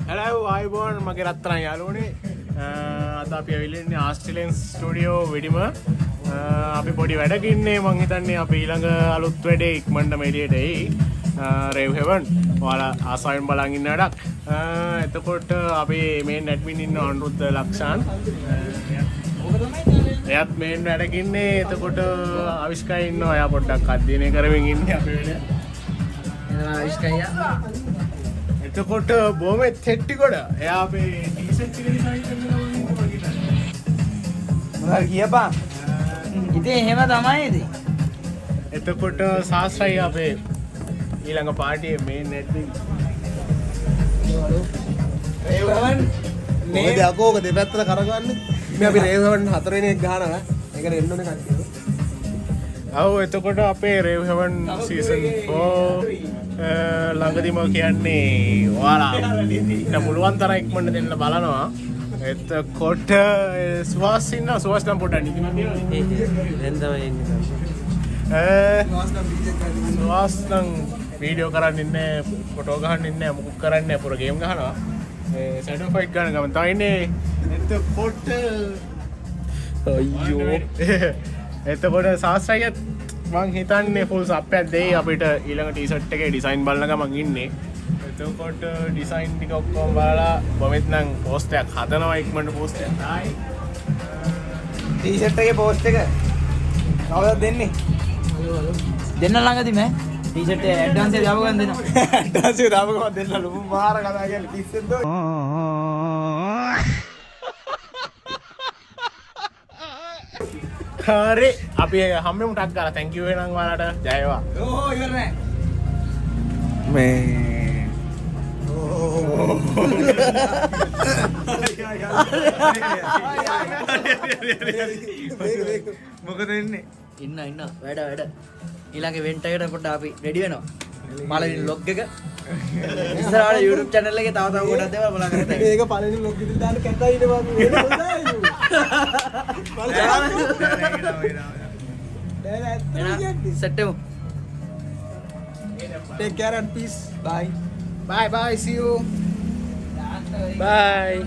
Hello ආයුබෝවන් මගේ රත්තරන් යාළුවනේ. අද අපි ඇවිල්ලා ඉන්නේ ආස්ට්‍රේලියන් ස්ටුඩියෝ වෙඩිම. අපි පොඩි වැඩක ඉන්නේ. මං හිතන්නේ අපි ඊළඟ අලුත් වැඩේ ඉක්මනටම එළියට එයි. රේව් හෙවන් ඔයාලා ආසාවෙන් බලන් ඉන්න වැඩක්. එතකොට අපි මේන් ඇඩ්මින් ඉන්න අනුරුද්ධ ලක්ෂාන්. එයාත් මේන් වැඩක ඉන්නේ. එතකොට අවිෂ්කා ඉන්නවා. එයා පොඩ්ඩක් අධ්‍යයනය කරමින් ඉන්නේ අපේ වැඩ. එනවා අවිෂ්කා. එතකොට බොහොම තෙට්ටි ගොඩ. එයා අපේ ටී-ෂර්ට් එක ඩිසයින් කරන ගමන් ඉන්නේ මං හිතන්නේ. මොනවද කියපන්. ඉතින් එහෙම තමයි ඉතින්. එතකොට සාස්ත්‍රයි අපේ ඊළඟ පාටියේ මේන් ඇඩ්මින්. රේව් මොකද අකෝ ඔක දෙපැත්තට කරගන්නේ? මේ අපි රේව් හෙවන් හතරවෙනි එක ගහනවා. ඒකට එන්න ඕනේ කට්ටිය. ඔව්, එතකොට අපේ රේව් හෙවන් සීසන් 4 ළඟදිම කියන්නේ ඔයාලා ඉන්න පුළුවන් තරම් ඉක්මනට දෙන්න බලනවා. එතකොට සුවාස් ඉන්නවා. සුවාස් නම් පොඩ්ඩක් නිදිමත තියෙනවනේ. දැන් තමයි එන්නේ. සුවාස් නම් වීඩියෝ කරන්න ඉන්නේ, ෆොටෝ ගහන්න ඉන්නේ, මුකුත් කරන්නේ නැහැ, පුර ගේම් ගහනවා. ඒ ෂැඩෝ ෆයිට් ගන්න ගමන් තමයි ඉන්නේ. එතකොට අයියෝ. එතකොට සාස්ත්‍රයත් මං හිතන්නේ ෆුල් සප් එකක් දෙයි අපිට ඊළඟ ටී-ෂර්ට් එකේ ඩිසයින් බලන ගමන් ඉන්නේ. එතකොට ඩිසයින් ටික ඔක්කොම බලලා බොමෙත් නම් පෝස්ට් එකක් හදනවා, ඉක්මනට පෝස්ට් එකක් දායි. ටී-ෂර්ට් එකේ පෝස්ට් එක කවදද දෙන්නේ? දෙන්න ළඟදී මෑ. ටී-ෂර්ට් එක ඇඩ්වාන්ස් එක දාපු ගමන් දෙනවා. ඇඩ්වාන්ස් එක දාපු ගමන් දෙන්න ලොකු මාර කතා කියන්නේ පිස්සෙන්ද ඔය? හරි, අපි හම්බෙමු ටක් ගාලා. Thank you වෙනං ඔයාලට. ජය වේවා. ඕ ඉවර නෑ. මේ මොකද වෙන්නේ? ඉන්න ඉන්න වැඩ වැඩ. ඊළඟ ඉවෙන්ට් එකට පොඩ්ඩක් අපි රෙඩි වෙනවා. පළවෙනි ව්ලොග් එක. ඉස්සරහට YouTube channel එකේ තව තව ගොඩක් දේවල් බලා ගන්න. මේක පළවෙනි ව්ලොග් එකට දාන්න කැතයි නේ බං. වෙන හොඳයි. නෑ නෑ ඇත්තටම කියන්නේ. සෙට් වෙමු. Take care and peace. Bye. Bye bye, see you. Bye.